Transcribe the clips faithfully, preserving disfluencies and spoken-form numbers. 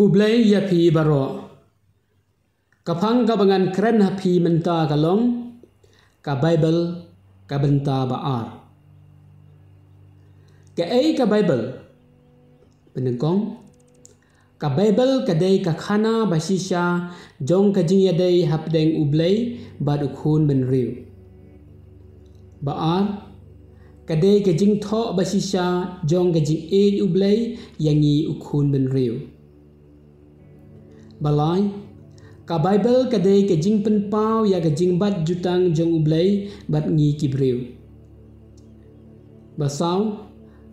Khublei ïa phi baroh. Ka phang kaba ngan kren ha phi mynta ka long ka Baibl, ka bynta ba ar. Kaei ka Baibl? Banyngkong, ka Baibl ka dei ka khana ba shisha jong ka jingïadei hapdeng U Blei bad u khun bynriew. Ba ar, ka dei ka jingthoh ba shisha jong ka jingïeit U Blei ïa ngi u khun bynriew. Ba lai, ka Baibl ka dei ka jingpynpaw ïa ka jingbat jutang jong U Blei bad ngi ki briew. Ba saw,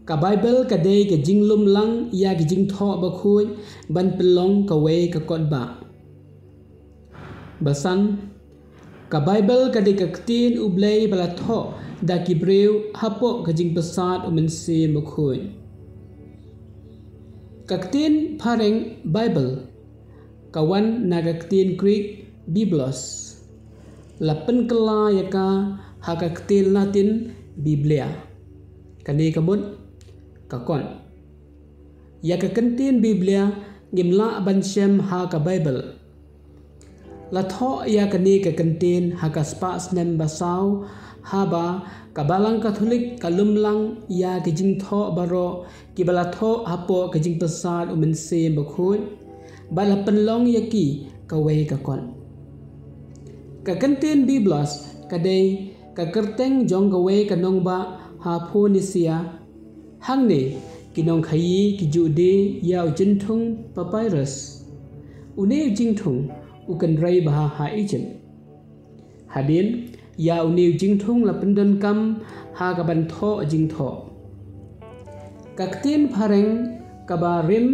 ka Baibl ka dei ka jinglum lang ïa ka jingthoh bakhuid ban pynlong kawei ka kot ba. Ba san, ka Baibl ka dei ka ktien U Blei ba la thoh da ki briew hapoh ka jingpyrsad U Mynsiem Bakhuid. Ka ktien phareng Baibl ka wan na ka ktien Greek Biblos. La pynkylla ïa ka ha ka ktien Latin Biblia. Kane ka mut ka kot. Ïa ka kyntien Biblia ngim lah ban shem ha ka Baibl. La thoh ïa kane ka kyntien ha ka spah snem ba saw, haba ka Balang Katholik ka lum lang ïa ka jingthoh baroh kiba la thoh hapoh ka jingpyrsad U Mynsiem Bakhuid, bad la pynlong ïa ki kawei ka kot. Ka kyntien Biblos ka dei ka kyrteng jong kawei ka nongbah ha Phoenicia. Hangne ki nongkhaïi ki ju die ïa u jingthung papyrus. Une u jingthung u kynrei bha ha Egypt. Hadien ïa une u jingthung la pyndonkam ha ka ban thoh jingthoh. Ka ktien phareng kaba rim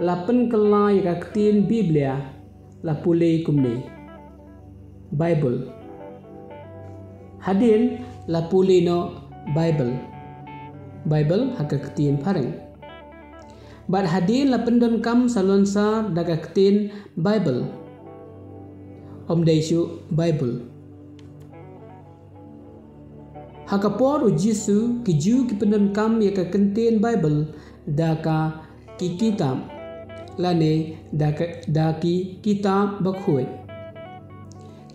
la pynkylla ïa ka ktien Biblia, la pule kumne: Baibl. Hadien la pule noh Baibl. Baibl ha ka ktien phareng. Bad hadien la pyndonkam salonsar da ka ktien Baibl. Ym dei shuh Baibl. Ha ka por U Jisu ki Jiw ki pyndonkam ïa ka kyntien Baibl da ka ki kitab, lane da ka, da ki kitab bakhuid.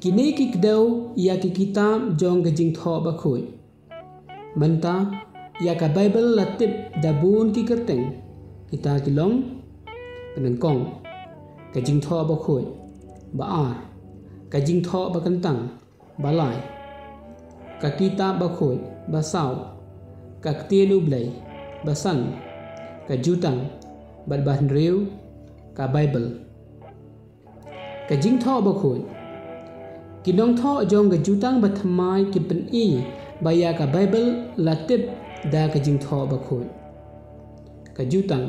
Kine ki kdew ïa ki kitab jong ka jingthoh bakhuid. Mynta ïa ka Baibl la tip da bun ki kyrteng. Kita ki long: banyngkong, ka jingthoh bakhuid; ba ar, ka jingthoh bakyntang; ba lai, ka kitab bakhuid; ba saw, ka ktien U Blei; ba san, ka jutang; bad ba hynriew, ka Baibl. Ka jingthoh bakhuid. Ki nongthoh jong ka jutang bathymmai ki pyni ba ïa ka Baibl la tip da ka jingthoh bakhuid. Ka jutang.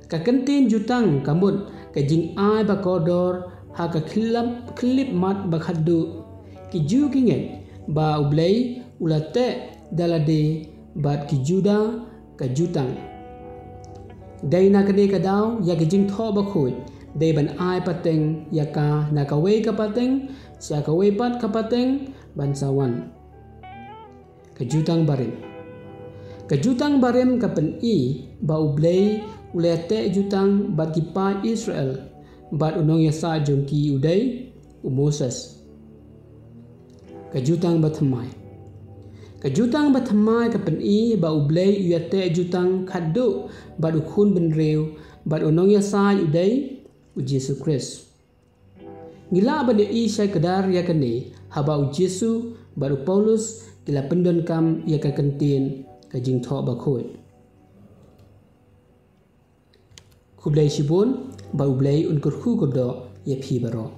Ka kyntien jutang ka mut ka jingai ba kordor ha ka khyllap, khyllipmat ba khatduh. Ki Jiw ki ngeit ba U Blei u la teh da lade bad ki Juda ka jutang. Dei na kane ka daw ïa ka jingthoh bakhuid dei ban ai pateng ïa ka na kawei ka pateng sha kawei pat ka pateng ban sa wan. Ka jutang barim. Ka jutang barim ka pyni ba U Blei u la teh jutang bad ki paid Israel, bad u nongïasaid jong ki u dei u Moses. Ka jutang bathymmai. Ka jutang bathymmai ka pyni ba U Blei u ïateh jutang khatduh bad u khun bynriew bad u nongïasaid u dei u Jisu Khrist. Ngi lah ban ïohi shai kdar ïa kane haba u Jisu bad u Paulus ki la pyndonkam ïa ka kyntien ka jingthoh bakhuid. Khublei shibun, bad U Blei un kyrkhu kyrdoh ïa phi baroh.